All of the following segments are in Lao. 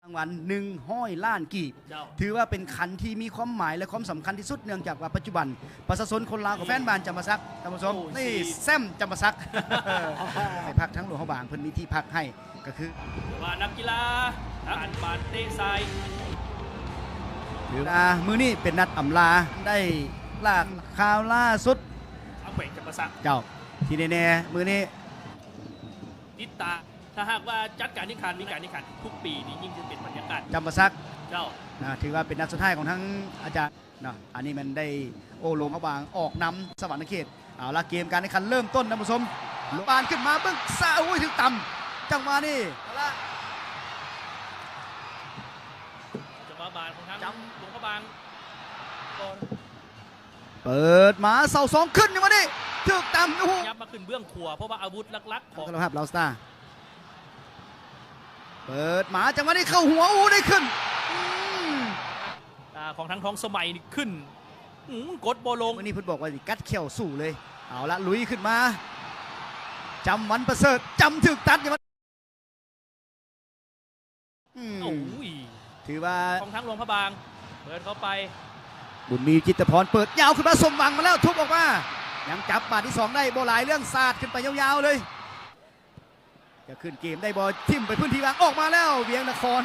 ລາງວັນໜຶ່ງຮ້ອຍລ້ານກີບ ເຈົ້າ ຖືວ່າເປັນຂັນທີ່ມີຄວາມໝາຍ ແລະ ຄວາມສຳຄັນທີ່ສຸດ ເນື່ອງຈາກວ່າປັດຈຸບັນປະຊາຊົນຄົນລາວກັບແຟນບານຈຳປາສັກ ທ່ານຜູ້ຊົມ ໂອ້ ນີ້ ຊິ ແຊ້ມຈຳປາສັກ ໄປພັກທາງຫຼວງພະບາງ ເພິ່ນມີທີ່ພັກໃຫ້ ກໍຄື ຖືວ່ານັກກິລາທາງບ້ານເຕະຊາຍ ຖືວ່າມື້ນີ້ເປັນນັດອຳລາ ໄດ້ລາກຂ່າວລ່າສຸດ ເອົາແຂວງຈຳປາສັກ ເຈົ້າ ທີ່ແນ່ໆ ມື້ນີ້ ຕິດຕາມ ຖ້າຫາກວ່າຈັດການແຂ່ງຂັນ ມີການແຂ່ງຂັນທຸກປີນີ້ ຍິ່ງຈະເປັນບັນຍາກາດ ຈຳປາສັກ ເຈົ້າ ນະ ຖືວ່າເປັນນັດສຸດທ້າຍຂອງທາງອາຈານເນາະ ອັນນີ້ແມ່ນໄດ້ ໂອ້ ຫຼວງພະບາງອອກນຳສະຫວັນນະເຂດ ເອົາລະ ເກມການແຂ່ງຂັນເລີ່ມຕົ້ນ ທ່ານຜູ້ຊົມ ບານຂຶ້ນມາເບິ່ງຊ້າຍ ໂອ້ຍ ຖືກຕຳ ຈັງຫວະນີ້ ເອົາລະ ຈັງຫວະບານຂອງທາງ ຈຳ ຫຼວງພະບາງ ເປີດມາເສົາສອງຂຶ້ນ ຈັງຫວະນີ້ຖືກຕຳ ໂອ້ໂຫ ຍັບມາຂຶ້ນເບື້ອງຂວາ ເພາະວ່າອາວຸດຫຼັກໆຂອງ ເຂົ້າຮັບ ລາວສະຕາ ເປີດມາ ຈັງຫວະນີ້ເຂົ້າຫົວ ໂອ້ ໄດ້ຂຶ້ນ ອືມ ອ່າ ຂອງທາງທອງສະໄໝນີ້ຂຶ້ນ ອືມ ກົດບໍ່ລົງ ມື້ນີ້ເພິ່ນບອກວ່າຊິກັດແຂ້ວສູ້ເລີຍ ເອົາລະ ລຸຍຂຶ້ນມາ ຈຳຫວັນປະເສີດ ຈຳຖືກຕັດ ອືມ ໂອ້ຍ ຖືວ່າ ຂອງທາງຫຼວງພະບາງ ເປີດເຂົ້າໄປ ບຸນມີ ຈິດຕະພອນ ເປີດຍາວຂຶ້ນມາ ສົມຫວັງມາແລ້ວ ທຸບອອກມາ ຍັງຈັບບາດທີສອງໄດ້ບໍ່ຫຼາຍເລື່ອງ ສາດຂຶ້ນໄປຍາວໆເລີຍ ຈະຂຶ້ນເກມໄດ້ບໍ່ ຖິ້ມໄປພື້ນທີ່ວ່າງ ອອກມາແລ້ວ ວຽງນະຄອນ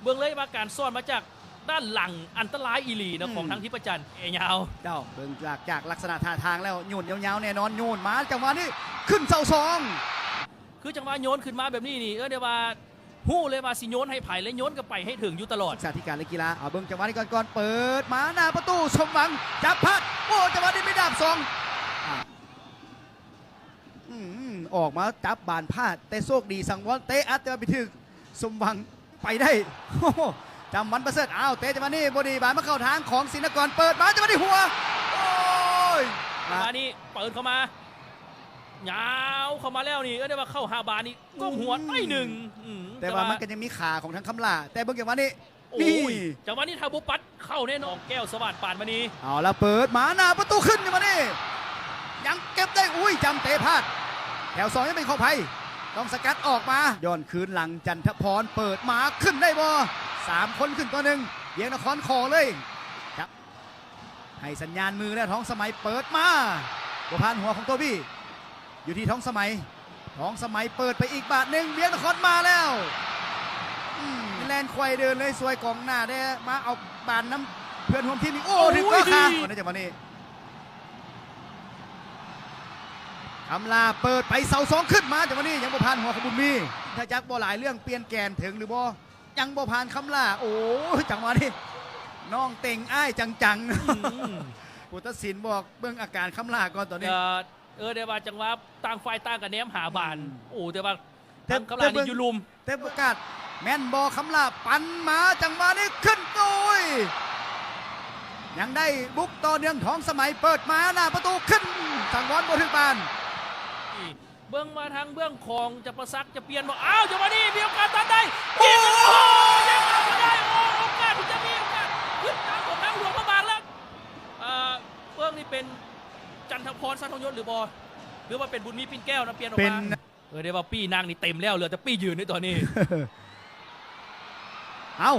ເບິ່ງເລີຍວ່າການສອດມາຈາກດ້ານຫຼັງ ອັນຕະລາຍອີ່ຫຼີເນາະ ອືມ ຂອງທາງທິບປະຈັນ ເອຍາວ ເຈົ້າ ເບິ່ງຈາກ ຈາກລັກສະນະທ່າທາງແລ້ວ ໂຍນຍາວໆແນ່ນອນ ໂຍນມາ ຈັງຫວະນີ້ຂຶ້ນເສົາສອງ ຄືຈັງຫວະໂຍນຂຶ້ນມາແບບນີ້ນີ້ ເອີ້ນໄດ້ວ່າ ຮູ້ເລີຍວ່າຊິໂຍນໃຫ້ໃຜ ແລະ ໂຍນກໍໄປໃຫ້ເຖິງຢູ່ຕະຫຼອດ ສຶກສາທິການ ແລະ ກິລາ ເອົາເບິ່ງຈັງຫວະນີ້ກ່ອນ ເປີດມາໜ້າປະຕູ ສົມຫວັງ ຈັບພາດ ໂອ້ ຈັງຫວະນີ້ມີດາບສອງ ອາ ອືມ ອອກມາຈັບບານພາດ ແຕ່ໂຊກດີ ສັງວອນເຕະອັດ ແຕ່ວ່າໄປຖືກ ສົມຫວັງ ໄປໄດ້ ໂອ້ໂຫ ຈຳຫວັນປະເສີດ ອ້າວ ເຕະຈັງຫວະນີ້ບໍ່ດີ ບານມາເຂົ້າທາງຂອງສິນນະກອນ ເປີດມາ ຈັງຫວະນີ້ຫົວ ໂອ້ຍ ຈັງຫວະນີ້ເປີດເຂົ້າມາ ຍາວເຂົ້າມາແລ້ວນີ້ ເອີ້ນໄດ້ວ່າເຂົ້າຫາບານນີ້ ກົ້ມຫົວໜ້ອຍໜຶ່ງ ອືມ ແຕ່ວ່າ ແຕ່ວ່າມັນກໍຍັງມີຂາຂອງທາງຄຳຫຼ້າ ແຕ່ເບິ່ງຈັງຫວະນີ້ ໂອ້ຍ ນີ້ ຈັງຫວະນີ້ຖ້າບໍ່ປັດເຂົ້າແນ່ນອນ ແກ້ວສະຫວາດປານມະນີ ເອົາລະ ເປີດມາໜ້າປະຕູຂຶ້ນ ຈັງຫວະນີ້ ຍັງເກັບໄດ້ ອຸ້ຍ ຈຳເຕະພາດ ແຖວສອງຍັງເປັນຂອງໃຜ ຕ້ອງສະກັດອອກມາ ຍ້ອນຄືນຫຼັງ ຈັນທະພອນ ເປີດມາຂຶ້ນໄດ້ບໍ່ ສາມຄົນຂຶ້ນຕໍ່ໜຶ່ງ ວຽງນະຄອນຂໍເລີຍ ໃຫ້ສັນຍານມືແລ້ວ ທອງສະໄໝເປີດມາ ບໍ່ຜ່ານຫົວຂອງໂຕບີ້ ຢູ່ທີ່ທອງສະໄໝ ທອງສະໄໝເປີດໄປອີກບາດໜຶ່ງ ວຽງນະຄອນມາແລ້ວ ອືມ ແລ່ນໄຂວ່ເດີນເລີຍ ຊ່ວຍກອງໜ້າແດ່ ມາເອົາບານນຳເພື່ອນຮ່ວມທີມອີກ ໂອ້ ໂອ້ຍ ຖືກກໍຄາ ໃນຈັງຫວະນີ້ ຄຳຫຼ້າເປີດໄປເສົາສອງຂຶ້ນມາ ຈັງຫວະນີ້ຍັງບໍ່ຜ່ານຫົວຂອງບຸນມີ ຖ້າຈັກບໍ່ຫຼາຍເລື່ອງ ປ່ຽນແກນເຖິງຫຼືບໍ່ ຍັງບໍ່ຜ່ານຄຳຫຼ້າ ໂອ້ຍ ຈັງຫວະນີ້ ນ້ອງເຕັງອ້າຍຈັງໆ ອືມ ຜູ້ຕັດສິນບອກເບິ່ງອາການຄຳຫຼ້າກ່ອນຕອນນີ້ ເອີ ເອີ ໄດ້ວ່າຈັງຫວະຕ່າງຝ່າຍຕ່າງກໍແນມຫາບານ ອືມ ໂອ້ ແຕ່ວ່າ ແຕ່ ທາງຄຳຫຼ້ານີ້ຢູ່ລຸ່ມ ແຕ່ໂອກາດແມ່ນບໍ່ ຄຳຫຼ້າປັ່ນມາ ຈັງຫວະນີ້ຂຶ້ນ ໂອ້ຍ ຍັງໄດ້ບຸກຕໍ່ເນື່ອງ ທອງສະໄໝເປີດມາໜ້າປະຕູຂຶ້ນ ສັງວອນບໍ່ຖືກບານ ເບິ່ງມາທາງເບື້ອງຂອງຈຳປາສັກຈະປ່ຽນບໍ່ ອ້າວ ຈັງຫວະນີ້ມີໂອກາດຕັດໄດ້ ໂອ້ ຍິງ ໂອ້ ຍັງເອົາບໍ່ໄດ້ ໂອ້ ໂອກາດທີ່ຈະມີໂອກາດຂຶ້ນນຳຂອງທາງຫຼວງພະບາງແລ້ວ ເອີ ເບື້ອງນີ້ເປັນຈັນທະພອນ ສັນທອງຍົດ ຫຼືບໍ່ ຫຼືວ່າເປັນບຸນມີ ປິ່ນແກ້ວນະ ປ່ຽນອອກມາ ເອີ ໄດ້ວ່າປີ້ນັ່ງນີ້ເຕັມແລ້ວ ເຫຼືອແຕ່ປີ້ຢືນໃນຕອນນີ້ ເອົ້າ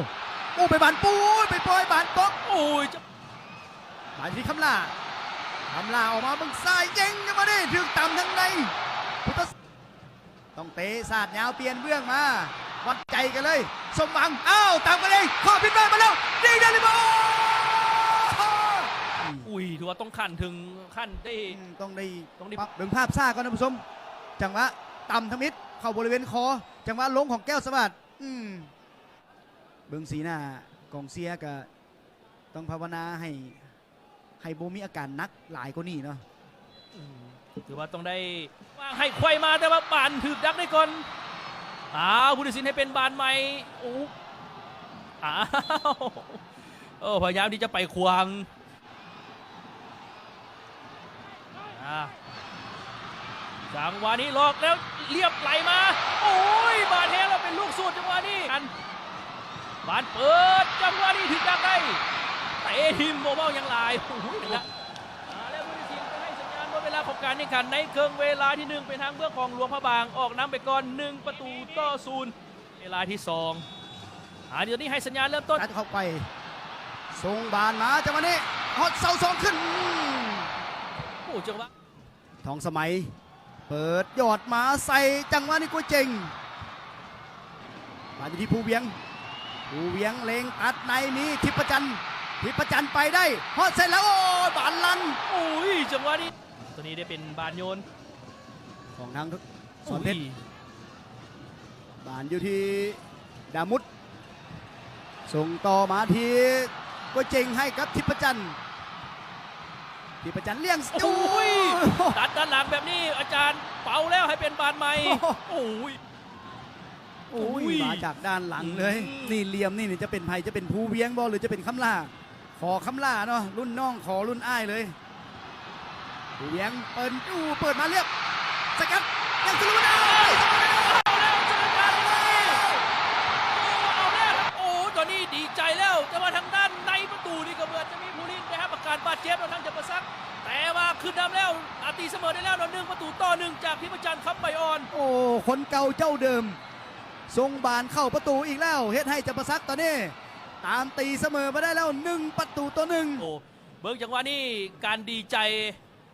ໂອ້ ໄປບານປູ ໄປປ່ອຍບານຕົກ ໂອ້ຍ ມາທີ່ຄຳຫຼ້າ ຄຳຫຼ້າອອກມາເບິ່ງຊ້າຍ ເຢັງກັນມານີ້ ຖືກຕຳທາງໃນ ພຸດທະ ຕ້ອງເຕະສາດຍາວປ່ຽນເບື້ອງມາ ວັດໃຈກັນເລີຍ ສົມຫວັງ ອ້າວ ຕາມກັນເອງ ຂໍຜິດພາດມາແລ້ວ ຍິງໄດ້ຫຼືບໍ່ ໂອ້ໂຫ ອຸ້ຍ ຖືວ່າຕ້ອງຂັ້ນເຖິງຂັ້ນໄດ້ ອືມ ຕ້ອງໄດ້ ຕ້ອງໄດ້ ເບິ່ງພາບຊ້າກ່ອນ ທ່ານຜູ້ຊົມ ຈັງຫວະຕຳທຳອິດເຂົ້າບໍລິເວນຄໍ ຈັງຫວະລົງຂອງແກ້ວສະຫວາດ ອືມ ເບິ່ງສີໜ້າກອງເຊຍກໍຕ້ອງພາວະນາໃຫ້ ໃຫ້ບໍ່ມີອາການໜັກຫຼາຍກວ່ານີ້ເນາະ ອືມ ຖືວ່າຕ້ອງໄດ້ວາງໃຫ້ໄຂວ່ມາ ແຕ່ວ່າບານຖືກດັກໄດ້ກ່ອນ ອ້າວ ຜູ້ຕັດສິນໃຫ້ເປັນບານໃໝ່ ໂອ້ ອ້າວ ໂອ້ ພະຍາຍາມທີ່ຈະໄປຂວາງ ອ່າ ຈັງຫວະນີ້ຫຼອກແລ້ວລຽບໄຫຼມາ ໂອ້ຍ ບາດແຮງແລ້ວເປັນລູກສູດ ຈັງຫວະນີ້ ອັນ ບານເປີດ ຈັງຫວະນີ້ຖືກດັກໄດ້ ເຕະຖິ້ມ ບໍ່ເວົ້າຫຍັງຫຼາຍ ໂອ້ຍ ມາແລ້ວ ຜູ້ຕັດສິນຈະໃຫ້ສັນຍານໝົດເວລາຂອງການແຂ່ງຂັນໃນເຄິ່ງເວລາທີໜຶ່ງ ເປັນທາງເບື້ອງຂອງຫຼວງພະບາງ ອອກນຳໄປກ່ອນ ໜຶ່ງປະຕູຕໍ່ສູນ ເວລາທີສອງ ອາ ດຽວນີ້ໃຫ້ສັນຍານເລີ່ມຕົ້ນ ຕັດເຂົ້າໄປ ສົ່ງບານມາ ຈັງຫວະນີ້ຮອດເສົາສອງຂຶ້ນ ອືມ ໂອ້ ຈັງຫວະ ທອງສະໄໝ ເປີດຍອດມາໃສ່ ຈັງຫວະນີ້ ກົວເຈັງ ບານຢູ່ທີ່ພູວຽງ ພູວຽງເລັງຕັດໃນ ມີທິບປະຈັນ ທິບປະຈັນໄປໄດ້ ຮອດເສັ້ນແລ້ວ ໂອ້ຍ ບານລັ່ນ ໂອ້ຍ ຈັງຫວະນີ້ ຕົວນີ້ໄດ້ເປັນບານໂຍນ ຂອງທາງສອນເພັດ ໂອ້ຍ ບານຢູ່ທີ່ດາມຸດ ສົ່ງຕໍ່ມາທີ່ກົວເຈັງ ໃຫ້ກັບທິບປະຈັນ ທິບປະຈັນລ້ຽງ ໂອ້ຍ ໂອ້ຍ ຕັດດ້ານຫຼັງແບບນີ້ ອາຈານເປົ່າແລ້ວໃຫ້ເປັນບານໃໝ່ ໂອ້ໂຫ ໂອ້ຍ ໂອ້ຍ ໂອ້ຍ ມາຈາກດ້ານຫຼັງເລີຍ ອືມ ນີ້ ຫຼ່ຽມນີ້ ນີ້ຈະເປັນໃຜ ຈະເປັນພູວຽງບໍ່ ຫຼືຈະເປັນຄຳຫຼ້າ? ຂໍຄຳຫຼ້າເນາະ ລຸ້ນນ້ອງຂໍລຸ້ນອ້າຍເລີຍ ຜູ້ວຽງເປີດ ໂອ້ ເປີດມາລຽບ ສະກັດ ຍັງສະຫຼຸດ ເອົາແລ້ວ ເອົາແລ້ວ ເອົາແລ້ວ ເອົາແລ້ວ ໂອ້ ຕອນນີ້ດີໃຈແລ້ວ ແຕ່ວ່າທາງດ້ານໃນປະຕູນີ້ກໍເໝືອນຈະມີຜູ້ຫຼິ້ນໄດ້ຮັບອາການບາດເຈັບ ແລ້ວທາງຈຳປາສັກ ແຕ່ວ່າຂຶ້ນນຳແລ້ວ ອາ ຕີສະເໝີໄດ້ແລ້ວເນາະ ໜຶ່ງປະຕູຕໍ່ໜຶ່ງ ຈາກທິບປະຈັນ ຄຳໃບອ່ອນ ໂອ້ ຄົນເກົ່າເຈົ້າເດີມ ສົ່ງບານເຂົ້າປະຕູອີກແລ້ວ ເຮັດໃຫ້ຈຳປາສັກຕອນນີ້ ຕາມຕີສະເໝີມາໄດ້ແລ້ວ ໜຶ່ງປະຕູຕໍ່ໜຶ່ງ ໂອ້ ເບິ່ງຈັງຫວະນີ້ ການດີໃຈ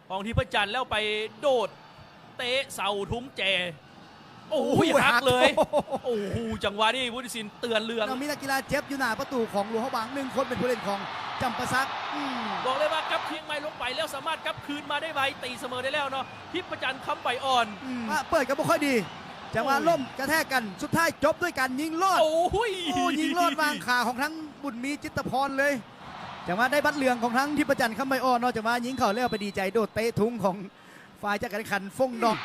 ຂອງທິບປະຈັນ ແລ້ວໄປໂດດເຕະເສົາທຸງແຈ ໂອ້ໂຫ ໂອ້ໂຫ ຫັກເລີຍ ຫັກ ໂອ້ໂຫ ຈັງຫວະນີ້ ພຸດທິສິນເຕືອນເລື່ອງ ມີນັກກິລາເຈັບຢູ່ໜ້າປະຕູຂອງຫຼວງພະບາງ ໜຶ່ງຄົນເປັນຜູ້ຫຼິ້ນຂອງຈຳປາສັກ ອືມ ບອກເລີຍວ່າກັບຄືນໃໝ່ລົງໄປແລ້ວ ສາມາດກັບຄືນມາໄດ້ໄວ ຕີສະເໝີໄດ້ແລ້ວເນາະ ທິບປະຈັນ ຄຳໃບອ່ອນ ອືມ ມາເປີດກໍບໍ່ຄ່ອຍດີ ຈັງຫວະ ໂອ້ຍ ລົ້ມກະແທກກັນ ສຸດທ້າຍຈົບດ້ວຍການຍິງລອດ ໂອ້ຍ ໂອ້ ຍິງລອດວາງຂາຂອງທາງບຸນມີ ຈິດຕະພອນເລີຍ ຈັງຫວະໄດ້ບັດເຫຼືອງຂອງທາງທິບປະຈັນ ຄຳໃບອ່ອນເນາະ ຈັງຫວະຍິງເຂົ້າແລ້ວໄປດີໃຈໂດດເຕະທຸງຂອງຝ່າຍຈັດການແຂ່ງຂັນ ຟົງດອງ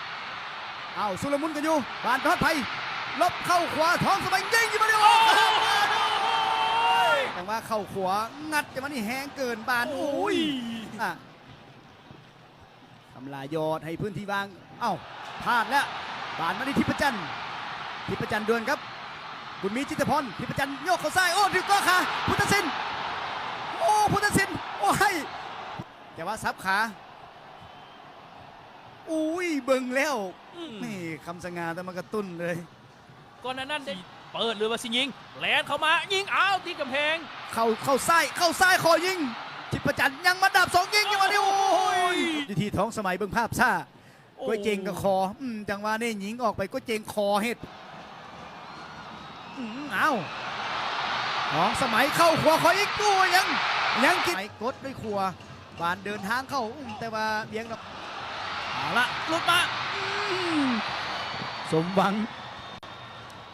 ອ້າວ ຊຸລະມຸນກັນຢູ່ ບານຮອດໃຜ ຫຼົບເຂົ້າຂວາ ທອງສະໄໝຍິງຢູ່ມາເດ ໂອ້ໂຫ ຈັງຫວະເຂົ້າຂວາ ງັດ ຈັງຫວະນີ້ແຮງເກີນບານ ໂອ້ຍ ໂອ້ຍ ອ່ະ ຄຳລາຍອດໃຫ້ພື້ນທີ່ວ່າງ ເອົ້າ ພາດແລ້ວ ບານມາທີ່ທິບປະຈັນ ທິບປະຈັນດວນກັບ ບຸນມີ ຈິດຕະພອນ ທິບປະຈັນໂຍກເຂົ້າຊ້າຍ ໂອ້ ຖືກກໍຂາ ພຸດທະສິນ ໂອ້ ພຸດທະສິນ ໂອ້ຍ ແຕ່ວ່າສັບຂາ ໂອ້ຍ ເບິ່ງແລ້ວ ອືມ ນີ້ ຄຳສະຫງ່າ ແຕ່ມັນກະຕຸ້ນເລີຍ. ກ່ອນໜ້ານັ້ນໄດ້ເປີດ ຫຼືວ່າຊິຍິງ ແລ່ນເຂົ້າມາຍິງ ອ້າວ ຕິດກຳແພງ ເຂົ້າ ເຂົ້າຊ້າຍ ເຂົ້າຊ້າຍ ຂໍຍິງ ທິບປະຈັນຍັງມາດັບສອງຍິງຢູ່ອັນນີ້ ໂອ້ຍ ໂອ້ຍ ຢູ່ທີ່ທອງສະໄໝ ເບິ່ງພາບຊ້າ ໂອ້ ກວຍເຈັງກໍຂໍ ອືມ ຈັງຫວະນີ້ຍິງອອກໄປ ກວຍເຈັງຂໍເຮັດ ອືມ ອ້າວ ທອງສະໄໝເຂົ້າຂວາ ຂໍອີກ ໂອ້ ຍັງ ຍັງກິນ ໄປກົດດ້ວຍຂວາ ບານເດີນທາງເຂົ້າ ອືມ ແຕ່ວ່າບຽງດອກ ເອົາລະ ຫຼຸດມາ ອືມ ສົມຫວັງ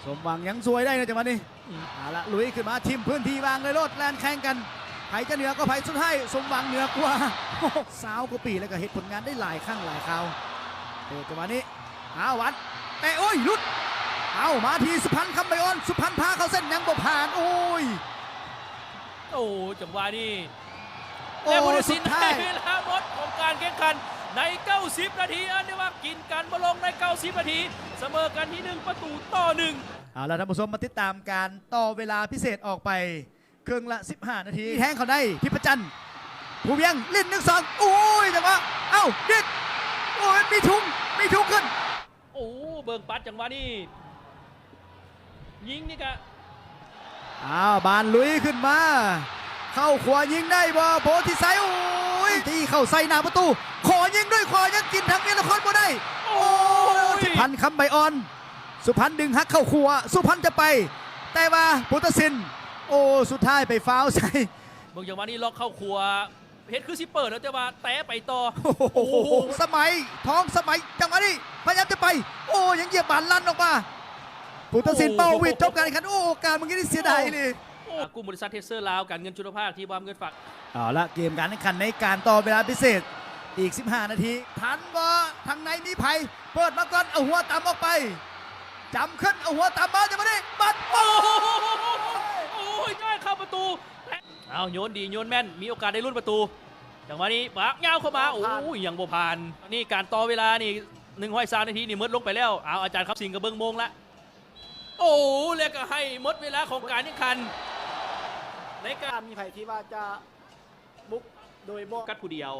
ສົມຫວັງຍັງຊ່ວຍໄດ້ນະຈັງຫວະນີ້ ອືມ ເອົາລະ ລຸຍຂຶ້ນມາ ຖິ້ມພື້ນທີ່ວ່າງເລີຍໂລດ ແລ່ນແຂ່ງກັນ ໃຜຈະເໜືອກວ່າໃຜ ສຸດທ້າຍສົມຫວັງເໜືອກວ່າ ຊາວກວ່າປີ ແລ້ວກໍເຮັດຜົນງານໄດ້ຫຼາຍຄັ້ງຫຼາຍຄາວ ເປີດຈັງຫວະນີ້ ອ້າວ ວັດ ແຕະ ໂອ້ຍ ຫຼຸດ ເອົາ ມາທີ່ສຸພັນ ຄຳໃບອ່ອນ ສຸພັນພາເຂົ້າເສັ້ນ ຍັງບໍ່ຜ່ານ ໂອ້ຍ ໂອ້ ຈັງຫວະນີ້ ໂອ້ ແລະ ຜູ້ຕັດສິນ ສຸດທ້າຍ ໃນເວລາໝົດຂອງການແຂ່ງຂັນໃນເກົ້າສິບນາທີ ອັນທີ່ວ່າກິນກັນບໍ່ລົງໃນເກົ້າສິບນາທີ ສະເໝີກັນທີ່ໜຶ່ງປະຕູຕໍ່ໜຶ່ງ ເອົາລະ ທ່ານຜູ້ຊົມ ມາຕິດຕາມການຕໍ່ເວລາພິເສດອອກໄປ ເຄິ່ງລະສິບຫ້ານາທີ ແທງເຂົ້າໃນ ທິບປະຈັນ ພູວຽງ ຫຼິ້ນ ໜຶ່ງສອງ ໂອ້ຍ ຈັງຫວະ ເອົ້າ ດິດ ໂອ້ຍ ມີທຸງ ມີທຸງຂຶ້ນ ໂອ້ ເບິ່ງປັດຈັງຫວະນີ້ ຍິງນີ້ກະ ອ້າວ ບານລຸຍຂຶ້ນມາ ເຂົ້າຂວາຍິງໄດ້ບໍ່ ໂພທິໄຊ ໂອ້ຍ ຕີເຂົ້າໃສ່ໜ້າປະຕູ ຂໍຍິງດ້ວຍຂວາ ຍັງກິນທາງເມລະຄອນບໍ່ໄດ້ ໂອ້ຍ ໂອ້ຍ ພັນຄຳໃບອ່ອນ ສຸພັນດຶງຫັກເຂົ້າຂວາ ສຸພັນຈະໄປ ແຕ່ວ່າພຸດທະສິນ ໂອ້ ສຸດທ້າຍໄປຟາວໃສ່ ເບິ່ງຈັງຫວະນີ້ລັອກເຂົ້າຂວາ ເຮັດຄືຊິເປີດແລ້ວ ແຕ່ວ່າແຕະໄປຕໍ່ ໂອ້ໂຫ ໂອ້ໂຫ ສະໄໝ ທອງສະໄໝ ຈັງຫວະນີ້ພະຍາຍາມຈະໄປ ໂອ້ ຍັງຢຽບບານລັ່ນອອກມາ ຜູ້ຕັດສິນເປົ່າຫວີດຈົບການແຂ່ງຂັນ ໂອ້ ໂອກາດເມື່ອກີ້ນີ້ເສຍດາຍອີ່ຫຼີ ໂອ້ ກຸ່ມບໍລິສັດເທສເຊີລາວ ການເງິນຈຸລະພາກທີ່ວາງເງິນຝາກ ເອົາລະ ເກມການແຂ່ງຂັນໃນການຕໍ່ເວລາພິເສດ ອີກສິບຫ້ານາທີ ທັນບໍ່ ທາງໃນມີໃຜ ເປີດມາກ່ອນ ເອົາຫົວຕຳອອກໄປ ຈຳຂຶ້ນ ເອົາຫົວຕຳມາ ຈັງຫວະນີ້ ບັດ ໂອ້ ໂອ້ຍ ຍ້ອຍເຂົ້າປະຕູ ເອົາ ໂຍນດີໂຍນແມ່ນ ມີໂອກາດໄດ້ລຸ້ນປະຕູ ຈັງຫວະນີ້ປາກຍາວເຂົ້າມາ ໂອ້ ໂອ້ ຜ່ານ ໂອ້ຍ ຍັງບໍ່ຜ່ານ ນີ້ການຕໍ່ເວລານີ້ ໜຶ່ງຮ້ອຍຊາວນາທີນີ້ໝົດລົງໄປແລ້ວ ເອົາ ອາຈານຄຳສິງກໍເບິ່ງໂມງລະ ໂອ້ ແລ້ວກໍໃຫ້ໝົດເວລາຂອງການແຂ່ງຂັນ ໃນການ ມີໃຜທີ່ວ່າຈະບຸກໂດຍບໍ່ ກັດຜູ້ດຽວ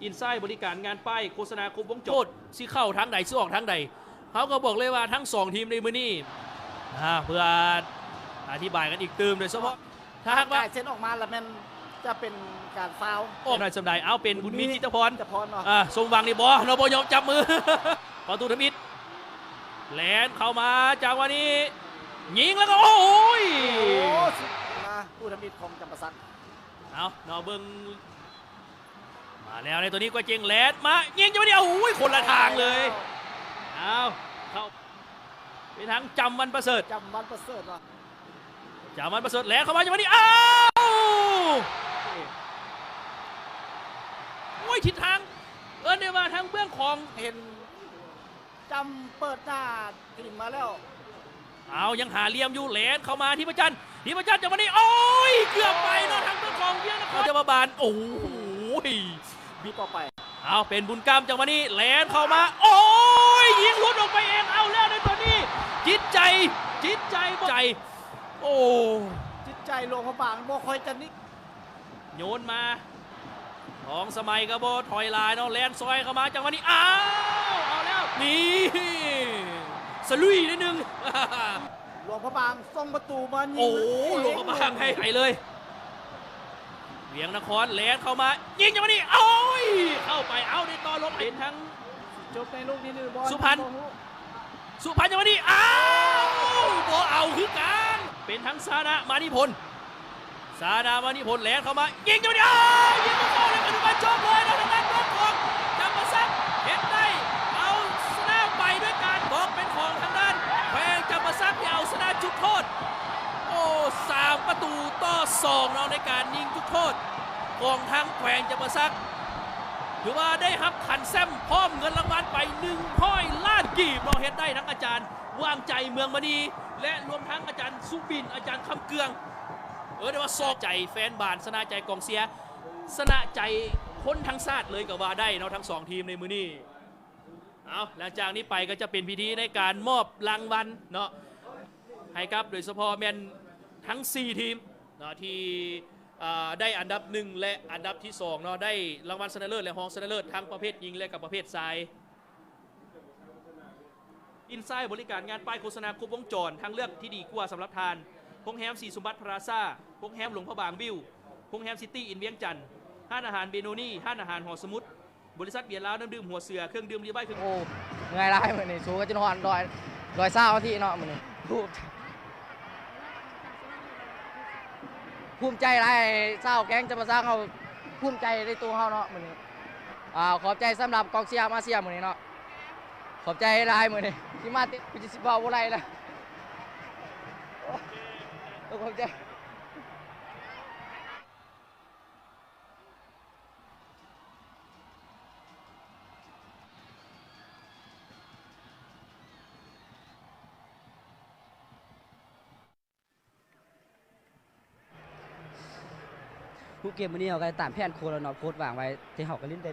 ອິນໄຊບໍລິການງານປ້າຍໂຄສະນາຄົບວົງຈອນ ໂທດຊິເຂົ້າທາງໃດ ຊິອອກທາງໃດ ເຮົາກໍບອກເລີຍວ່າທັງສອງທີມໃນມື້ນີ້ ອ່າ ເພື່ອ ອ່າ ອະທິບາຍກັນອີກຕື່ມ ໂດຍສະເພາະຖ້າຫາກວ່າ ກາຍເຊັນອອກມາແລ້ວແມ່ນຈະເປັນການຟາວ ອອກໜ້ອຍສ່ຳໃດ. ເອົາ ເປັນບຸນມີ ຈິດຕະພອນ ຈິດຕະພອນເນາະ ອ່າ ຊົມຫວັງນີ້ບໍ່ເນາະ ບໍ່ຍອມຈັບມື ປະຕູທຳອິດ ແລ່ນເຂົ້າມາ ຈັງຫວະນີ້ຍິງແລ້ວກໍ ໂອ້ຍ ໂອ້ ມາ ປະຕູທຳອິດຂອງຈຳປາສັກ. ເອົາເນາະ ເບິ່ງ ມາແລ້ວໃນຕົວນີ້ ກວຍເຈັງແລ່ນມາຍິງ ຈັງຫວະນີ້ ໂອ້ຍ ຄົນລະທາງເລີຍ. ເອົາ ເຂົ້າ ເປັນທາງ ຈຳວັນປະເສີດ ຈຳວັນປະເສີດເນາະ ຈຳວັນປະເສີດແລ່ນເຂົ້າມາ ຈັງຫວະນີ້ ອ້າວ ໂອ້ຍ ທິດທາງ ເອີ້ນໄດ້ວ່າທາງເບື້ອງຂອງ ເຫັນ ຈຳເປີດໜ້າຖິ້ມມາແລ້ວ ເອົາ ຍັງຫາຫຼ່ຽມຢູ່ ແລ່ນເຂົ້າມາ ທິບພະຈັນ ທິບພະຈັນ ຈັງຫວະນີ້ ໂອ້ຍ ເກືອບໄປເນາະ ທາງເບື້ອງຂອງວຽງນະຄອນ ຈະມາບານ ໂອ້ຍ ບິດອອກໄປ ເອົາ ເປັນບຸນກຳ ຈັງຫວະນີ້ ແລ່ນເຂົ້າມາ ໂອ້ຍ ຍິງຫຼຸດອອກໄປເອງ ເອົາແລ້ວໃນຕອນນີ້ ຈິດໃຈ ຈິດໃຈບໍ່ໃຈ ໂອ້ ຈິດໃຈຫຼວງພະບາງບໍ່ຄ່ອຍຈະນິ່ງ. ໂຍນມາ ທອງສະໄໝກໍບໍ່ຖອຍຫຼາຍເນາະ ແລ່ນຊອຍເຂົ້າມາ ຈັງຫວະນີ້ ອ້າວ ເອົາແລ້ວ ນີ້ ສະລຸຍໜ້ອຍໜຶ່ງ ຫຼວງພະບາງສົ່ງປະຕູມາຍິງ ໂອ້ ເອງ ຫຼວງພະບາງໃຫ້ໄປເລີຍ ວຽງນະຄອນແລ່ນເຂົ້າມາ ຍິງ ຈັງຫວະນີ້ ໂອ້ຍ ເຂົ້າໄປ ເອົາ ໄດ້ຕໍ່ລົງ ເປັນທາງ ຈົບໃນລູກນີ້ຫຼືບໍ່ ສຸພັນ ບໍ່ຮູ້ ສຸພັນ ຈັງຫວະນີ້ ອ້າວ ບໍ່ເອົາຄືກັນ ເປັນທາງ ຊານະ ມານິພົນ ຊານະ ມານິພົນ ແລ່ນເຂົ້າມາ ຍິງ ຈັງຫວະນີ້ ອ້າວ ຍິງບໍ່ເຂົ້າ ແລ້ວກໍຖືວ່າຈົບເລີຍເນາະ ທາງດ້ານເບື້ອງຂອງຈຳປາສັກ ເຮັດໄດ້ ເອົາຊະນະໄປດ້ວຍການບລັອກ ເປັນຂອງທາງດ້ານແຂວງຈຳປາສັກ ທີ່ເອົາຊະນະຈຸດໂທດ ໂອ້ ສາມປະຕູຕໍ່ສອງເນາະ ໃນການຍິງຈຸດໂທດຂອງທາງແຂວງຈຳປາສັກ ຖືວ່າໄດ້ຮັບຂັນແຊ້ມ ພ້ອມເງິນລາງວັນໄປໜຶ່ງຮ້ອຍລ້ານກີບເນາະ ເຮັດໄດ້ທັງອາຈານ ຫວ່າງໃຈ ເມືອງມະນີ ແລະ ລວມທັງອາຈານສຸບິນ ອາຈານຄຳເກືອງ ເອີ້ນໄດ້ວ່າຊອກໃຈແຟນບານ ຊະນະໃຈກອງເຊຍ ຊະນະໃຈຄົນທັງຊາດເລີຍກໍວ່າໄດ້ເນາະ ທັງສອງທີມໃນມື້ນີ້. ເອົາ ຫຼັງຈາກນີ້ໄປກໍຈະເປັນພິທີໃນການມອບລາງວັນເນາະ ໃຫ້ກັບ ໂດຍສະເພາະແມ່ນທັງສີ່ທີມເນາະ ທີ່ ເອີ ໄດ້ອັນດັບໜຶ່ງ ແລະ ອັນດັບທີສອງເນາະ ໄດ້ລາງວັນຊະນະເລີດ ແລະ ຮອງຊະນະເລີດ ທັງປະເພດຍິງ ແລະ ກັບປະເພດຊາຍ. ອິນໄຊບໍລິການງານປ້າຍໂຄສະນາຄົບວົງຈອນ ທາງເລືອກທີ່ດີກວ່າສຳລັບທ່ານ. ໂຮງແຮມສີສົມບັດພລາຊາ, ໂຮງແຮມຫຼວງພະບາງວິວ, ໂຮງແຮມຊິຕີອິນວຽງຈັນ, ຮ້ານອາຫານເບໂນນີ, ຮ້ານອາຫານຫໍສະໝຸດ, ບໍລິສັດເບຍລາວນ້ຳດື່ມຫົວເສືອ, ເຄື່ອງດື່ມລີໄວເຄື່ອງ ໂອ້ ເມື່ອຍຫຼາຍມື້ນີ້ ສູ້ກັນຈົນຮອດຮ້ອຍ ຮ້ອຍຊາວນາທີເນາະມື້ນີ້. ພູມ ພູມໃຈຫຼາຍ ຊາວແຂວງຈຳປາສັກເຮົາພູມໃຈໃນຕົວເຮົາເນາະມື້ນີ້. ອ່າ ຂອບໃຈສຳລັບກອງເຊຍມາເຊຍມື້ນີ້ເນາະ. ຂອບໃຈຫຼາຍມື້ນີ້ທີ່ມາເຕະ ຄືຊິເວົ້າບໍ່ໄດ້ແລ້ວ. ໂອ້ ຂອບໃຈ. ຮູບເກມມື້ນີ້ເຮົາກໍຕາມແຜນໂຄດແລ້ວເນາະ ໂຄດວາງໄວ້ ທີ່ເຮົາກໍຫຼິ້ນໄດ້.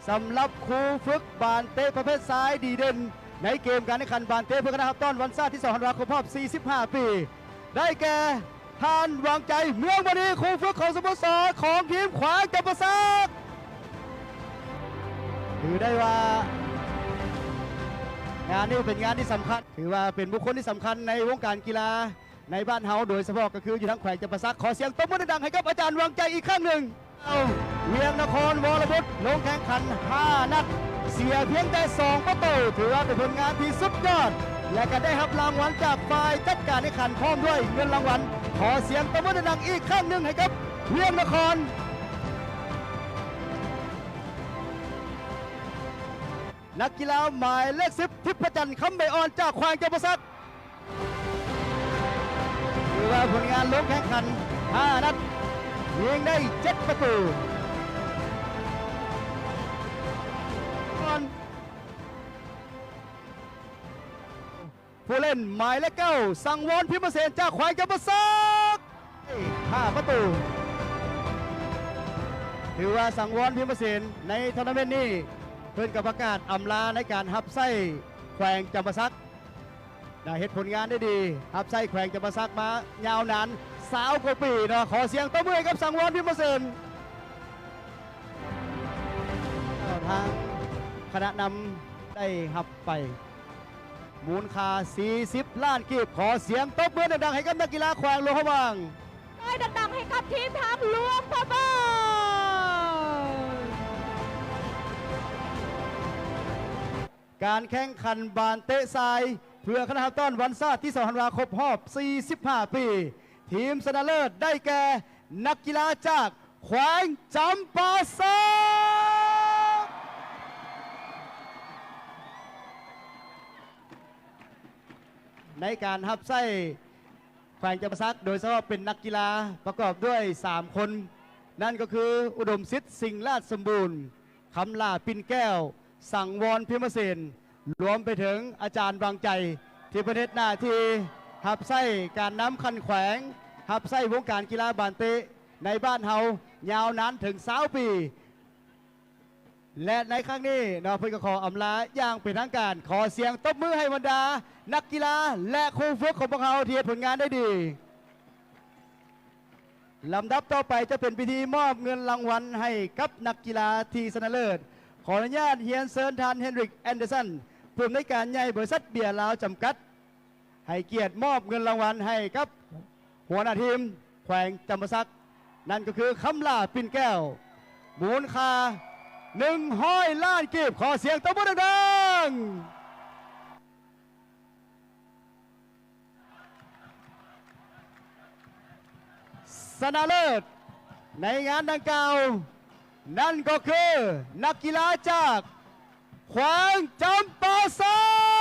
ສຳລັບຄູຝຶກບານເຕະປະເພດຊາຍດີເດັ່ນໃນເກມການແຂ່ງຂັນບານເຕະເພື່ອຄະນະຮັບຕ້ອນວັນຊາດທີສອງທັນວາຄົບຮອບສີ່ສິບຫ້າປີ ໄດ້ແກ່ ທ່ານ ຫວັງໃຈ ເມືອງມະນີ ຄູຝຶກຂອງສະໂມສອນຂອງທີມແຂວງຈຳປາສັກ. ຖືໄດ້ວ່າງານນີ້ເປັນງານທີ່ສຳຄັນ ຖືວ່າເປັນບຸກຄົນທີ່ສຳຄັນໃນວົງການກິລາໃນບ້ານເຮົາ ໂດຍສະເພາະກໍຄືຢູ່ທາງແຂວງຈຳປາສັກ. ຂໍສຽງຕົບມືດັງໆໃຫ້ກັບອາຈານຫວັງໃຈອີກຄັ້ງໜຶ່ງ. ວຽງນະຄອນ ວໍລະບຸດ ລົງແຂ່ງຂັນຫ້ານັດ ເສຍພຽງແຕ່ສອງປະຕູ ຖືວ່າເປັນຜົນງານທີ່ສຸດຍອດ ແລະ ກໍໄດ້ຮັບລາງວັນຈາກຝ່າຍຈັດການແຂ່ງຂັນ ພ້ອມດ້ວຍເງິນລາງວັນ. ຂໍສຽງຕົບມືດັງໆອີກຄັ້ງໜຶ່ງໃຫ້ກັບວຽງນະຄອນ. ນັກກິລາໝາຍເລກສິບ ທິບພະຈັນ ຄຳໃບອ່ອນ ຈາກແຂວງຈຳປາສັກ. ຖືວ່າຜົນງານລົງແຂ່ງຂັນຫ້ານັດ ຍິງໄດ້ເຈັດປະຕູ. ຜູ້ຫຼິ້ນໝາຍເລກເກົ້າ ສັງວອນ ພິມມະເສນ ຈາກແຂວງຈຳປາສັກ ຫ້າປະຕູ. ຖືວ່າສັງວອນ ພິມມະເສນ ໃນໂທນາເມັນນີ້ ເພິ່ນກໍປະກາດອຳລາໃນການຮັບໃຊ້ແຂວງຈຳປາສັກ. ໄດ້ເຮັດຜົນງານໄດ້ດີ ຮັບໃຊ້ແຂວງຈຳປາສັກມາຍາວນານຊາວກວ່າປີເນາະ. ຂໍສຽງຕົບມືໃຫ້ກັບສັງວອນ ພິມມະເສນ. ທາງຄະນະນຳໄດ້ຮັບໄປ ມູນຄ່າສີ່ສິບລ້ານກີບ. ຂໍສຽງຕົບມືດັງໆໃຫ້ກັບນັກກິລາແຂວງຫຼວງພະບາງ. ຕ້ອຍດັງໆໃຫ້ກັບທີມທາງຫຼວງພະບາງ. ການແຂ່ງຂັນບານເຕະຊາຍ ເພື່ອຄະນະຮັບຕ້ອນວັນຊາດທີສອງທັນວາ ຄົບຮອບສີ່ສິບຫ້າປີ ທີມຊະນະເລີດໄດ້ແກ່ ນັກກິລາຈາກແຂວງຈຳປາສັກ. ໃນການຮັບໃຊ້ແຂວງຈຳປາສັກ ໂດຍສະເພາະເປັນນັກກິລາປະກອບດ້ວຍສາມຄົນ, ນັ້ນກໍຄື ອຸດົມສິດ ສິງລາດສົມບູນ, ຄຳຫຼ້າ ປິ່ນແກ້ວ, ສັງວອນ ພິມມະເສນ, ລວມໄປເຖິງອາຈານວັງໄຈ ທີ່ເພິ່ນເຮັດໜ້າທີ່ຮັບໃຊ້ການນຳຂັ້ນແຂວງ, ຮັບໃຊ້ວົງການກິລາບານເຕະໃນບ້ານເຮົາຍາວນານເຖິງຊາວປີ. ແລະ ໃນຄັ້ງນີ້ເນາະ ເພິ່ນກໍຂໍອຳລາຢ່າງເປັນທາງການ. ຂໍສຽງຕົບມືໃຫ້ບັນດານັກກິລາ ແລະ ຄູຝຶກຂອງພວກເຮົາທີ່ເຮັດຜົນງານໄດ້ດີ. ລຳດັບຕໍ່ໄປຈະເປັນພິທີມອບເງິນລາງວັນໃຫ້ກັບນັກກິລາທີ່ຊະນະເລີດ. ຂໍອະນຸຍາດຮຽນເຊີນທ່ານ ເຮນຣິກ ແອນເດີສັນ, ຜູ້ອຳນວຍການໃຫຍ່ບໍລິສັດເບຍລາວຈຳກັດ ໃຫ້ກຽດມອບເງິນລາງວັນໃຫ້ກັບຫົວໜ້າທີມແຂວງຈຳປາສັກ, ນັ້ນກໍຄື ຄຳຫຼ້າ ປິ່ນແກ້ວ, ມູນຄ່າໜຶ່ງຮ້ອຍລ້ານກີບ. ຂໍສຽງຕົບມືດັງໆ. ຊະນະເລີດໃນງານດັ່ງກ່າວ ນັ້ນກໍຄືນັກກິລາຈາກແຂວງຈຳປາສັກ.